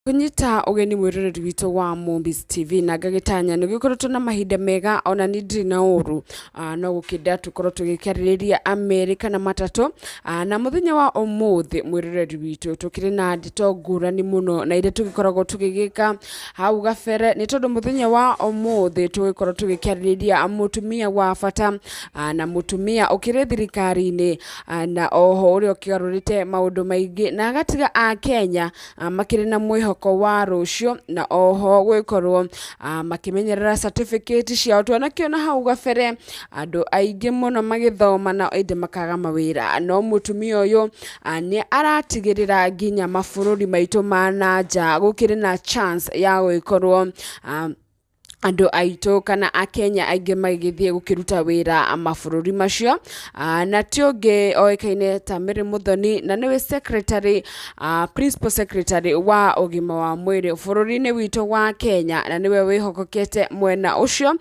Kũnyita ũgeni mwĩroreri witũ wa Mombis TV na ngagĩtanya nĩ gĩkoretwo na mahinda mega ona niĩ ndirĩ na ũru. No gũkĩnda tũkorwo tũgĩkĩarĩrĩria merĩ kana matatũ. Na mũthenya wa ũmũthĩ mwĩroreri witũ tũkĩrĩ na ndeto ngũrani mũno na iria tũgĩkoragwo tũgĩgĩka hau gabere, nĩ tondũ mũthenya wa ũmũthĩ tũgĩkorwo tũgĩkĩarĩrĩria mũtumia wa bata, na mũtumia ũkĩrĩ thirikari-inĩ, na oho ũrĩa ũkĩgarũrĩte maũndũ maingĩ na agatiga Akenya makĩrĩ na mwĩhoko wa rũciũ, na oho gũgĩkorwo makĩmenyerera certificate ciao. Twanakĩona hau gabere andũ aingĩ mũno magĩthoma na ĩndĩ makaga mawĩra, no mũtumia ũyũ nĩ aratigĩrĩra nginya mabũrũri maitũ ma nanja gũkĩrĩ na chance ya gũgĩkorwo andũ aitũ kana Akenya aingĩ magĩthiĩ gũkĩruta wĩra mabũrũri macio. Na ti ũngĩ oĩkaine ta Mary Muthoni, na nĩwe secretary, principal secretary wa ũgima wa mwĩrĩ bũrũri-inĩ witũ wa Kenya, na nĩwe wĩhokekete mwena ũcio.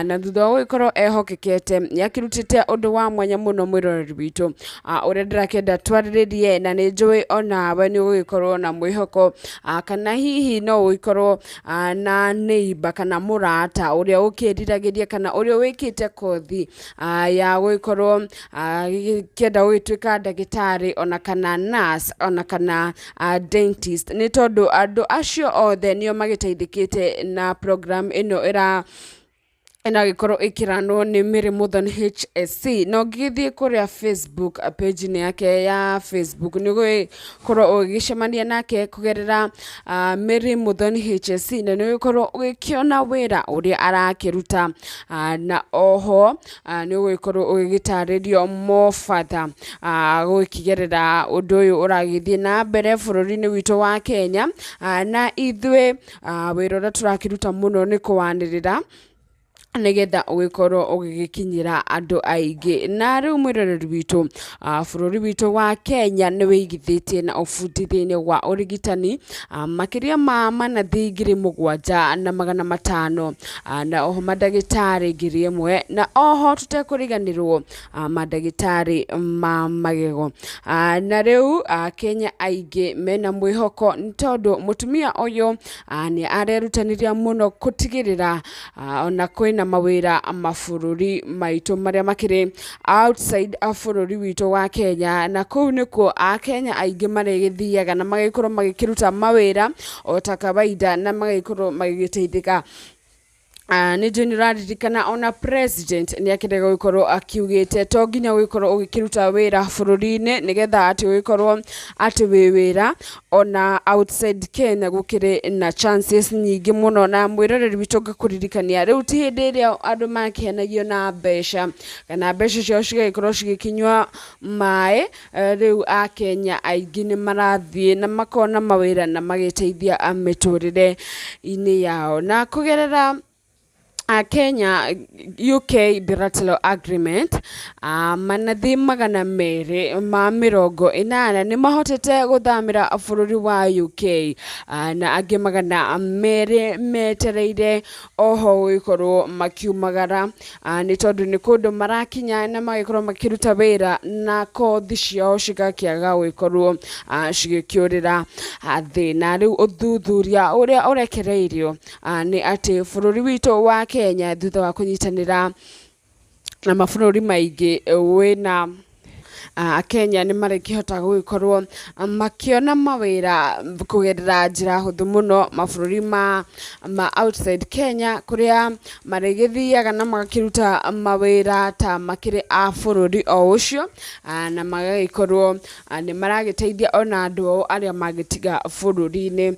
Na thutha wa gũgĩkorwo ehokekete nĩ akĩrutĩte ũndũ wa mwanya mũno mwĩroreri witũ, ũrĩa ndĩrakĩenda twarĩrĩrie, na nĩ njũĩ onawe nĩ ũgũgĩkorwo na mwĩhoko, kana hihi no ũgĩkorwo na neighbor kana mũrata ũrĩa ũkĩriragĩria kana ũrĩa wĩkĩte kothi ya gũgĩkorwo agĩkĩenda gũgĩtuĩka ndagĩtarĩ ona kana nurse ona kana dentist, nĩ tondũ andũ acio othe nĩo magĩteithĩkĩte na program ĩno ĩra ĩragĩkorwo ĩkĩranwo nĩ Mary Muthoni HSC. Na ũngĩgĩthiĩ kũrĩa Facebook page-inĩ yake ya Facebook nĩ ũgũgĩkorwo ũgĩcemania nake kũgerera Mary Muthoni HSC, na nĩ ũgũgĩkorwo ũgĩkĩona wĩra ũrĩa arakĩruta, na oho nĩ ũgũgĩkorwo ũgĩgĩtarĩrio mobata gũgĩkĩgerera ũndũ ũyũ ũragĩthiĩ na mbere bũrũri-inĩ witũ wa Kenya. Na ithuĩ wĩra ũrĩa tũrakĩruta mũno nĩ kũwanĩrĩra nĩgetha ũgĩkorwo ũgĩgĩkinyĩra andũ aingĩ. Na rĩu mwĩroreri witũ, bũrũri witũ wa Kenya nĩ wĩigithĩtie na ũbundi thĩinĩ wa ũrigitani, makĩria ma manathi 7,500, na oho mandagĩtarĩ 1,000, na oho tũtekũriganĩrwo mandagĩtarĩ ma magego. Na rĩu Akenya aingĩ mena mwĩhoko nĩ tondũ mũtumia ũyũ nĩ arerutanĩria mũno gũtigĩrĩra ona kwĩna mawĩra mabũrũri maitũ marĩa makĩrĩ outside bũrũri witũ wa Kenya, na kũu nĩkuo Akenya aingĩ marĩgĩthiaga na magĩkorwo magĩkĩruta mawĩra o ta kawaida na magĩkorwo magĩgĩteithĩka. Nĩ njũĩ nĩ ũraririkana ona president nĩ akĩrega gũkorwo akiugĩte to nginya ũgĩkorwo ũgĩkĩruta wĩra bũrũri-inĩ nĩgetha atĩ ũgĩkorwo atĩ wĩ wĩra, ona outside Kenya gũkĩrĩ na chances nyingĩ mũno. Na mwĩroreri witũ ngakũririkania rĩu ti hĩndĩ ĩrĩa andũ makĩhenagio na mbeca kana mbeca ciao cigagĩkorwo cigĩkinyua maĩ. Rĩu Akenya aingĩ nĩ marathiĩ na makona mawĩra na magĩteithia mĩtũrĩre-inĩ yao na kũgerera Kenya UK Bilateral Agreement. Manathi 280 nĩ mahotete gũthamĩra bũrũri wa UK, na angĩ 200 metereire oho gũgĩkorwo makiumagara, nĩ tondũ nĩ kũndũ marakinya na magĩkorwo makĩruta wĩra na kothi ciao cigakĩaga gũgĩkorwo cigĩkĩũrĩra thĩ. Na rĩu ũthuthuria ũrĩa ũrekereirio nĩ atĩ bũrũri witũ wa Kenya thutha wa kũnyitanĩra na mabũrũri maingĩ wĩna Akenya nĩ marĩkĩhota gũgĩkorwo makĩona mawĩra kũgerera njĩra hũthũ mũno mabũrũri ma outside Kenya, kũrĩa marĩgĩthiaga na magakĩruta mawĩra ta makĩrĩ a bũrũri o ũcio, na magagĩkorwo nĩ maragĩteithia ona andũ ao arĩa magĩtiga bũrũri-inĩ.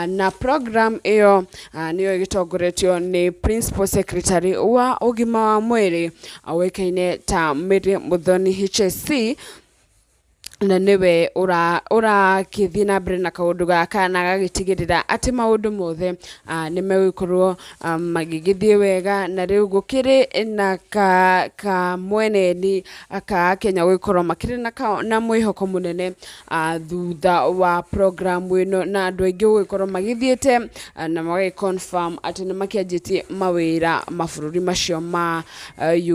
Na program ĩyo nĩyo ĩgĩtongoretio nĩ Principal Secretary wa ũgima wa mwĩrĩ ũĩkaine ta Mary Muthoni HSC, na nĩwe ũrakĩthiĩ na mbere na kaũndũ gaka na agagĩtigĩrĩra atĩ maũndũ mothe nĩ megũkorwo magĩgĩthiĩ wega. Na rĩu gũkĩrĩ na ka mweneni ka Kenya gũgĩkorwo makĩrĩ na mwĩhoko mũnene thutha wa program ĩno, na andũ aingĩ gũgĩkorwo magĩthiĩte na magagĩ confirm atĩ nĩ makĩanjĩtie mawĩra mabũrũri macio ma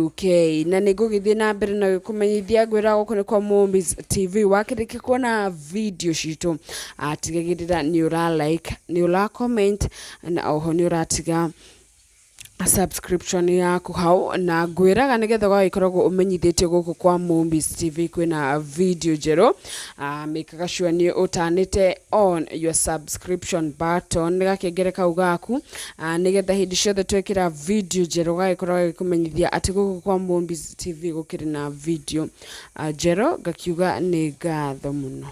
UK. Na nĩ ngũgĩthiĩ na mbere na gũkũmenyithia ngwĩra gũkũ nĩ kwa Mombis TV. TV. Wakĩrĩkia kuona video citũ, tigagĩrĩra nĩ ũra like, nĩ ũra comment, na oho nĩ ũratiga subscription yaku hau, na ngwĩraga nĩgetha ũgagĩkoragwo ũmenyithĩtio gũkũ kwa Mombis TV kwĩna video njerũ. Mĩkaga sure nĩ ũtanĩte on your subscription button, nĩ gakengere kau gaku, nĩgetha hĩndĩ ciothe twekĩra video njerũ gagĩkorwo gagĩkũmenyithia atĩ gũkũ kwa Mombis TV gũkĩrĩ na video njerũ. Ngakiuga nĩ ngatho mũno.